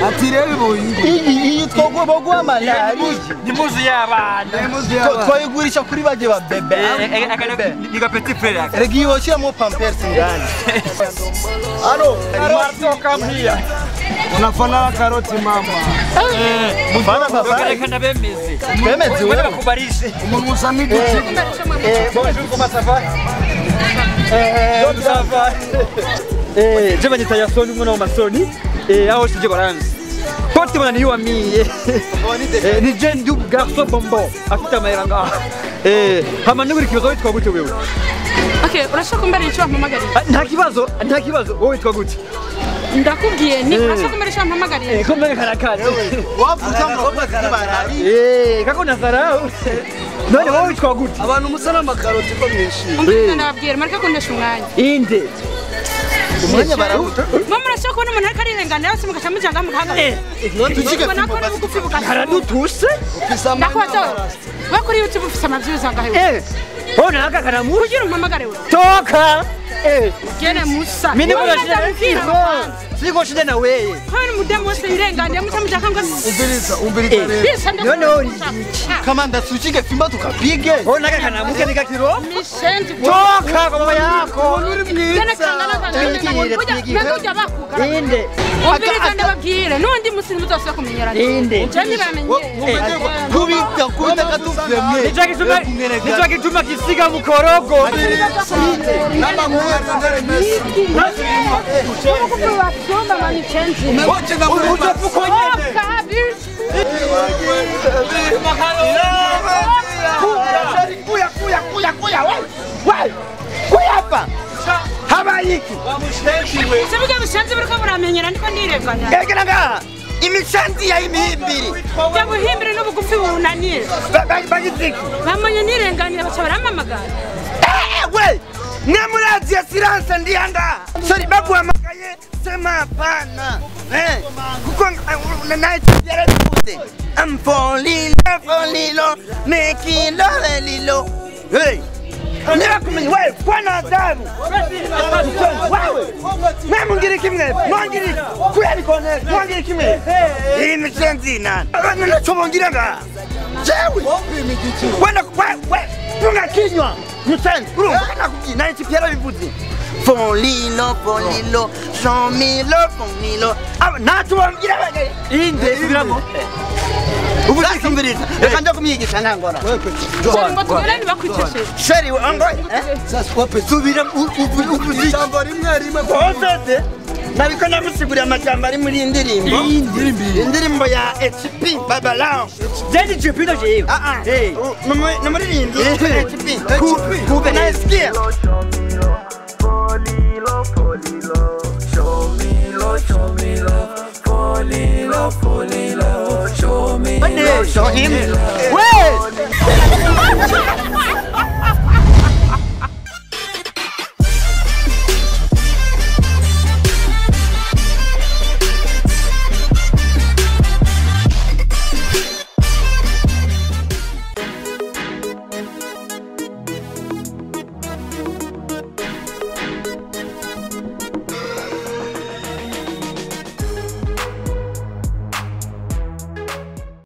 Ati rero iyi twogomba guha malari ni muzu y'abana twayigurisha kuri baje ba bebe ni ga petit frère rega iyo washyiramo pampers ndani. Allo Marto come here. Unafanana karoti mama. Mfana papa. Reka ndabemeze. Bemeze wewe bakubarishe. Umuntu usa n'igiti. Bonjour, comment ça va? Ça va. Je banyita Yasoni umwana wa Masoni. Aho shije baranzi. Pote bana niyo amiye. Ni jeune du garçon bonbon. Afite amahera ngaha. Hama nuguri kibazo witwa gute wewe? Okay, urashaka kumbera icyo wampamagariye? Nta kibazo, nta kibazo. Wowe witwa gute? Ndakubwiye ni urashaka kumbera icyo wampamagariye? Ko mbega karakaje. Wavuze ngo barari. Kako nazarau. None wowe witwa gute? Abantu musa n'amakaroti ko mwishimye. Umvise ndababwira mareka kuntesha umwanya. Inde. Umwanya barawuta. Mwe murashaka kubona umuntu ariko arirengana yose mugaca mujanga mukahagarara. Tujike fimbo basi. Karadutuse. Ndakubaza we kuri YouTube ufise amaviews angahe? Ona aka karamu kugira umpamagare we. Toka. Gene musa. Mimi niko siko shida na wewe. Kwani mudemu wese yirengane muca mujaka ngo umviriza umviriza rero. None uri kamanda tujike fimba tukapige. Ona aka karamu ke nikakiro. Mishenzi. Toka kwa baba yako. Uri mwiza. Ujya bakuka. Inde. Umviriza ndababwire nundi musi muzosubira kumenyerana. Inde. Je ntibamenyere. Kubita kubita katufemye. Nicho gituma kisiga mukorogo. Sibuga bishenzi biriko buramenyera ndiko ndirenganya. Egera ngaha imishanzi ya imihimbiri. Ya buhimbiri n'ubugufi bunaniye. Bagiziki. Bamenye nirenganira baca baramamagara. We namurazi ya siransa ndiyanga. Sorry baguhamagaye sema hapana. Kuko naye yaravuze. I'm falling falling making love lilo. Hey. Nirakumenye wewe kwana adabu. Wewe. Mwe mungiri kimwe, mwangiri kuyari kone, mwangiri kimwe. Iyi mishenzi nani? Nacho bongira nga. Jewe. Wenda we funga kinywa. Mshenzi, urumva nakubwiye nani chipyara bivuze. Folilo, folilo, shomilo, folilo. Aba nacho bongira bagaye. Inde subiramo. Ubuze reka nje kumyigisha ntangora. Ngo tugere bakwiceshe. Sheri ngo sasa wape subira ubuze ijambo rimwe rimwe konsete. Nabiko namusigurira amajambo ari muri indirimbo. Indirimbo ya HP Babalao. Jendi HP ndo jewe. Ah ah. Numuririmbyi HP. Kube nasikia. Folilo, folilo, shomilo, shomilo, folilo, folilo, show me love, show him.